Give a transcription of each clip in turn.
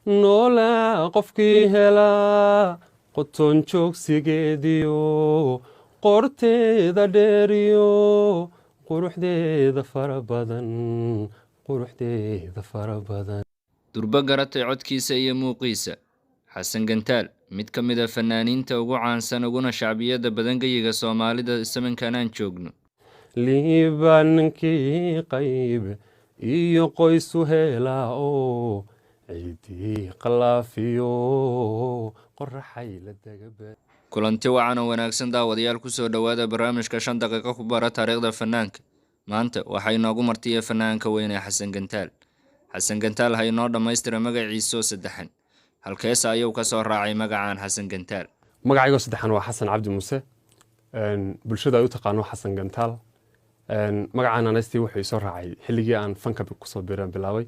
Noolaa qofkii helaa qoton joogsigeediyo, qorteeda dheeriyo, quruxdeeda fara badan, quruxdeeda fara badan. Durbo garatay codkiisa iyo muuqiisa. Xasan Gantaal, mid ka mid a fanaaniinta ugu caansan uguna shacbiyadda badan geyiga Soomaalida zamankan aan joogno. Liibaanankii qayb iyo qoysu helaa oo ciidii qalaafiyo qoraxay la degaba. Kulanti wacan oo wanaagsan, daawadayaal. Kusoo dhowaada barnaamijka 5 daqiiqo ku bara taariikhda fanaanka. Maanta waxaa inoogu martiya fanaanka weyn ee Xasan Gantaal. Xasan Gantaal ha inoo dhammaystira magaciisoo saddexan. Halkeesa ayuu kasoo raacay magacaan Xasan Gantaal? Magacaygoo saddexan waa Xasan Cabdi Muuse, bulshada ay u taqaano Xasan Gantaal. Magacaan anaystii wuxuu isoo raacay xilligii aan fanka kusoo biran bilaabay.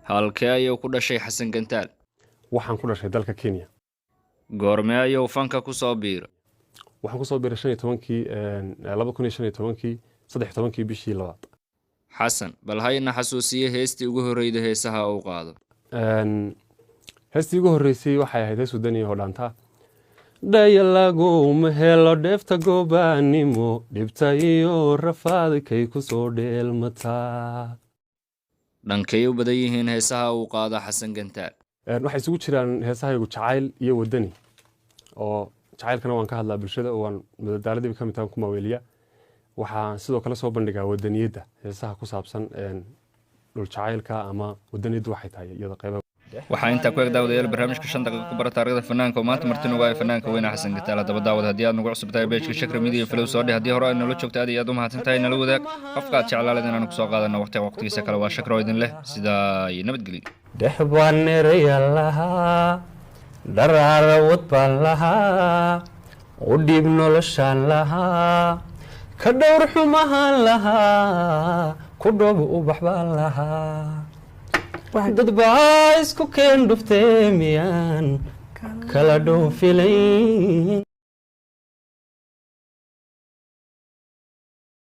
Halkee ayuu ku dhashay Xasan Gantaal? Waxaan ku dhashay dalka Kenya. Goormee ayuu fanka kusoo biiro? Waxaan kusoo biiray 15-kii, 2015-kii, 13-kii bishii labaad. Xasan, bal hayna xasuusiye heestii ugu horreyda heesaha uu qaado. Heestii ugu horreysay waxay ahayd hees wadani oo dhaantaa: "Dhayalaguma helo dheefta gobaanimo, dhibta iyo rafaadkay kusoo dheelmataa." Dhankay u badan yihiin heesaha uu qaado Xasan Gantaal? Waxay isugu jiraan heesahaygu jacayl iyo wadani, oo jacaylkana waan ka hadlaa bulshada oo waan madadaaladiiba ka mid tahan ku maaweeliya. Waxaan sidoo kale soo bandhigaa wadaniyadda, heesaha ku saabsan dhul jacaylka ama wadaniyaddu waxay tahay iyada qayba. Waxaa intaa ku eg, daawadayaal, barnaamijka 5 daqiiqo ku bara taariikhda fanaanka oo maanta marti nugu ay fanaanka weyne Xasan Gantaal. Haddaba daawad, haddii aad nagu cusub tahay page-ka Shakra Media, follow soo dheh. Haddii hore aad nala joogta, aad iyo aad u mahadsan tahay. Nala wadaag qofka aad jeclaaleed inaanu kusoo qaadano waqtiga waqtigiisa kale. Waa Shakra oo idin leh sidaa iyo nabadgelyo. Dhex baan eraya lahaa, dharaara wad baan lahaa, u dhiib noloshaan lahaa, ka dhowr xumahaan lahaa, ku dhoob ubax baan lahaa. Dad baa isku keen dhuftee, miyaan kala dhoofilayn?